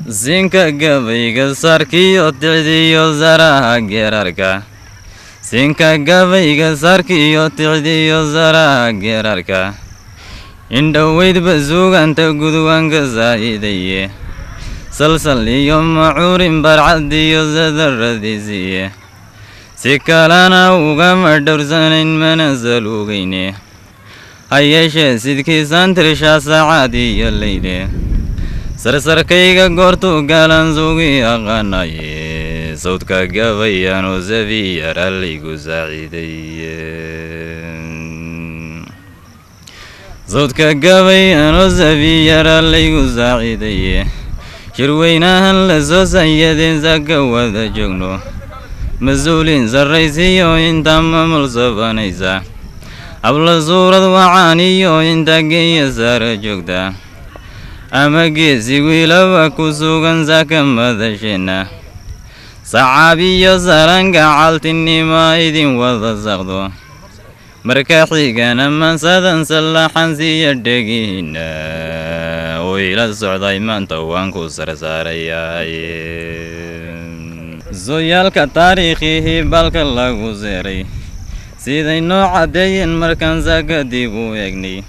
Sinka gabayga saarkiyo ticdiyo zaraha geerarka, sinka gabayga saarkiyo ticdiyo zaraha geerarka, indhoweydba suuganta gudwaanka saa'idaye, salsal iyo macuurin barcadiyo sadaradiisiiye, si kalena ugama dhowrsanayn mana saluugayne, ha yeeshee sidkiisaan tirshaa saacad iyo leyle, sarsarkayga goortuu galan sugi aqaanaye, sawdka gabayaanoo safiyara laygu saaciidaye, sawdka gabayaanoo safiyara laygu saaciidaye. Shirweynahan la soo sayadeen saka wada joogno, mas-uuliin sarraysiyo inta maamul sabanaysa, habla suurad wacaan iyo inta geeya saara joogta, ama geesi wiilaba ku sugan saka madasheenna, sacaab iyo saranka caltinima idin wada saqdo. Marka xigana mansadan sallaxan siiya dhegihiinna oo ila socday, maanta waan ku sarsaarayaa. Sooyaalka taariikhihii balka lagu seeray siday noo caddeeyeen markaan saka dib u eegnay,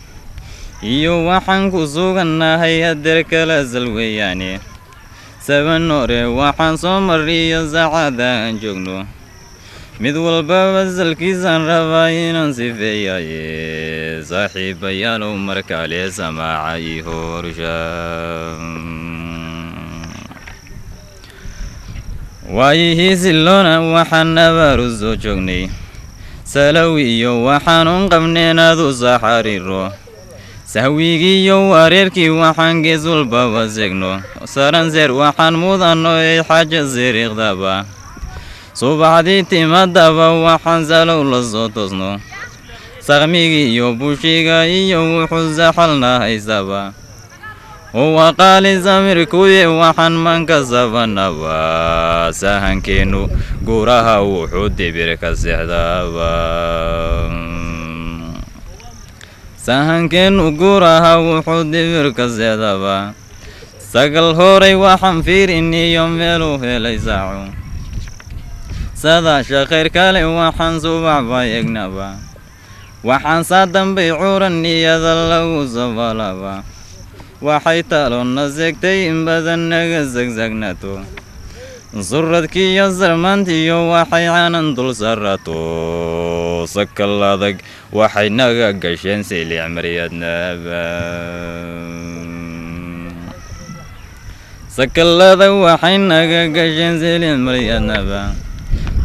iyo waxaan ku sugannahay hadeer kala sal weeyaane. Saban hore waxaan soo mariyo saacada aan joogno, mid walbaba salkiisaan rabaa inaan sifeeyaye. Saaxiibayaalow, mar kale samaaca ii horsha. Waayihii siloona waxaan abaaru soo joognay, salow iyo waxaan un qabneen adu saxariiro, sahwigiiyo wareerkii waxaan gees walbaba seegno, saranseer waxaan mudanno ay xaaja siriiqdaba, subaxdii timadaba waxaan salow la soo toosno, saqmigii iyo bushiga iyo wuxuu saxalna haysaba oo waa qaali samirkuye, waxaan manka sabanaba sahankeennu guuraha wuxuu dibir ka seexdaaba, sahankeennu guuraha wuxuu dibir ka seexdaba. Sagal horay waxaan fiirin iyo meeluu helay saaco, sadaasha khayr kale waxaan subax ba eegnaba, waxaan saa dambay curan iyada lagu sabalaba, waxay talona seegtay in badan naga sagsagnaato, suradkiiyo sarmaantiyo waxay canan dul sarato, sakal adag waxay naga gasheen silic maryadnaba, sakalada waxay naga gasheen silic maryadnaba.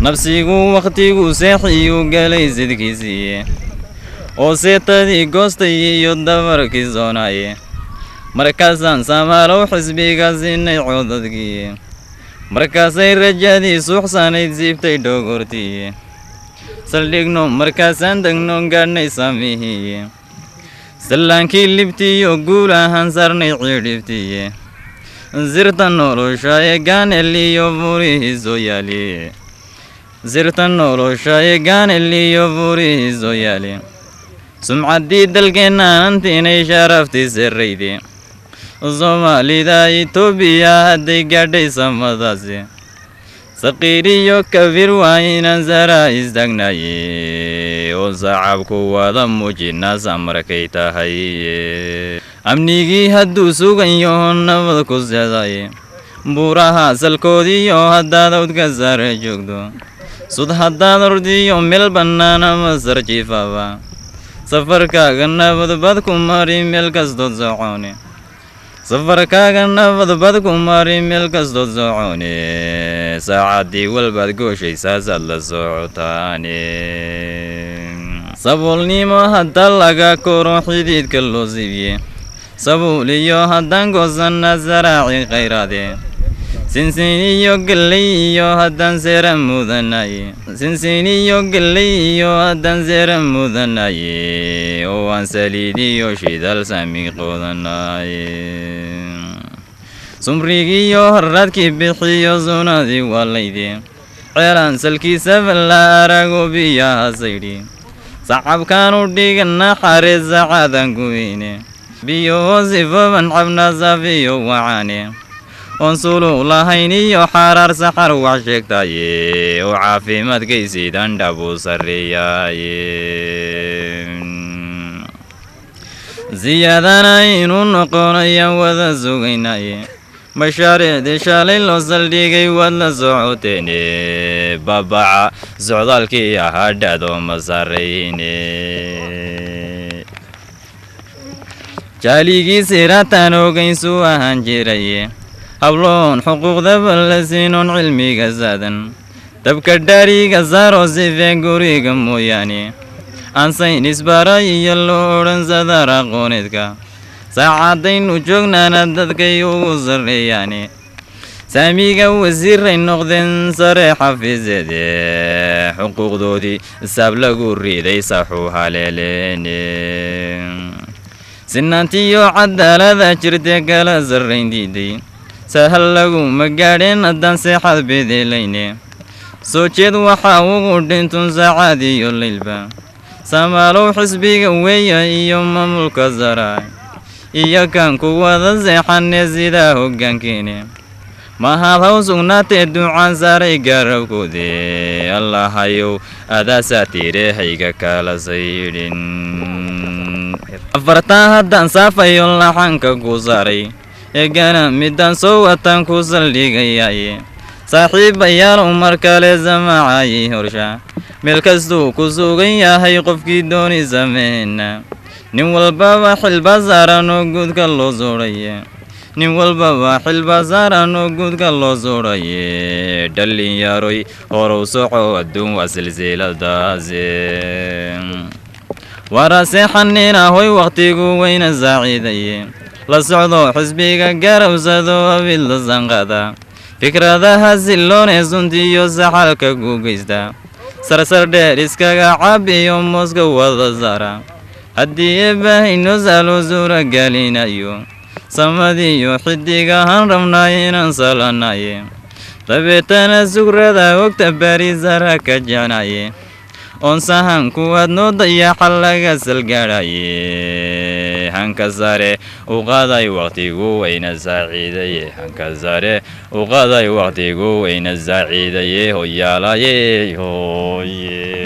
Nafsigu wakhtigu seexiyuu galay sidkiisiiye, oo seetadii goostay iyo dabarkii soonaye, markaasaan samaalow xisbiga siinay codadkii, markaasay rajadii suuxsanayd siibtay dhogortii, saldhigno markaasaan degno gaadhnay samihii, sallaankii libtiyo guul ahaan sarnay cidhibtiye, sirta nolosha ee gaanel iyo furihii soo yaali, sirta nolosha ee gaanel iyo furihii soo yaali, sumcaddii dalkeenna antinay sharaftii sarrayde, Soomaalida Itoobiya hadday gaadhay samadaasi, saqiir iyo kabiir waa inaan sara istaagnaye, oo sacabku wada muujinaa samarkay tahay. Amnigii hadduu sugan yaho nabad ku seexdaye, buuraha salkoodiyo haddaad awdka sare joogto, sud haddaad ordiyo meel bannaan ama sar jiifaba, safarkaaga nabadbad ku mari meel kastood socone, safarkaaga nabadbad ku mari meel kastood socone, saacaddii walbaad gooshaysaasad la socotaane. Saboolnimo hadda laga koro xididka loo siibiye, sabuul iyo haddaan goosanna saraaci khayraade, sinsin iyo galley iyo haddaan seera mudanaye, sinsin iyo galley iyo haddaan seera mudanaye, oo aan saliid iyo shidaal sami qoodanaye, sumrigiiyo harraadkii bixiyo sunadii waa layde, ceelaan salkiisaba la arago biyaha saydhi, sacabkaanu dhigana xareed sacadan kuweyne, biyo hoosifaban cabna saafiyo wacaane, Oon suluq lahayn iyo xaraar saxar wax sheegtaye oo caafimaadkaysiidan dhabu sarreeyaaye. Siyaadana inuu noqonayaan wada sugaynaye. Mashaariicdii shalay loo saldhigay waad la socoteene, babaca socdaalkii ahaa dhacdo ma sarrayne. Jaaligii siraataan ogayn suu ahaan jiraye, habloon xuquuqdaba la siinoon cilmiga saadan, dabka dhaariga saaro sifee guriga mooyaane, aan saynis baray iyo loo odhan sadar aqooneedka. Saacadaynu joognaana dadkay ugu sarreeyaane, saamiga wasiiray noqdeen sare xafiiseede, xuquuqdoodii saab lagu riday saxuu haleeleene. Sinaantiyo cadaalada jirte kala sarrayn diiday, sahal laguma gaadheen haddaan seexad bedelayne. Soo jeed waxaa ugu dhintun saacad iyo laylba samaalow xisbiga weeya iyo maamulka sara iyo kan ku wada seexane sidaa hoggaankeene. Mahad haw sugnaatee ducaan saaray garabkoode, Allahayow adaasaa tire hayga kala saydhin. Afartaa haddaan saafayo laxanka ku saaray eegana midaan soo wataan ku saldhigayaye. Saaxiibayaalow, mar kale samaacayay horsha meel kastuu ku sugan yahay qofkii dooni sameena. Nin walbaba xilba saaran oo guudka loo suudhaye, nin walbaba xilba saaran oo guudka loo suudhaye. Dhallinyaroy, horow soco, adduun waa silsiladaase. Waraseexanina hoy, wakhtigu weyna saaciidaye. La socdo xisbiga garabsado abid la sanqada, fikradaha silloone suntiyo saxalka ku geysta, sarsar dheer iskaga cabiyo mooska wada saara. Haddii eebbahayno salo suura gelinayo, samadiyo xidigahaan rabnay inaan salanaye, dabeetana sugrada ogta barisara ka jecnaye, oon sahan kuwaad noo dayaxa laga salgaadhaye. Hanka sare u qaaday waqtigu wayna saaciidaye, hanka sare u qaaday waqtigu wayna saaciidaye. Hoyaalaye hooye.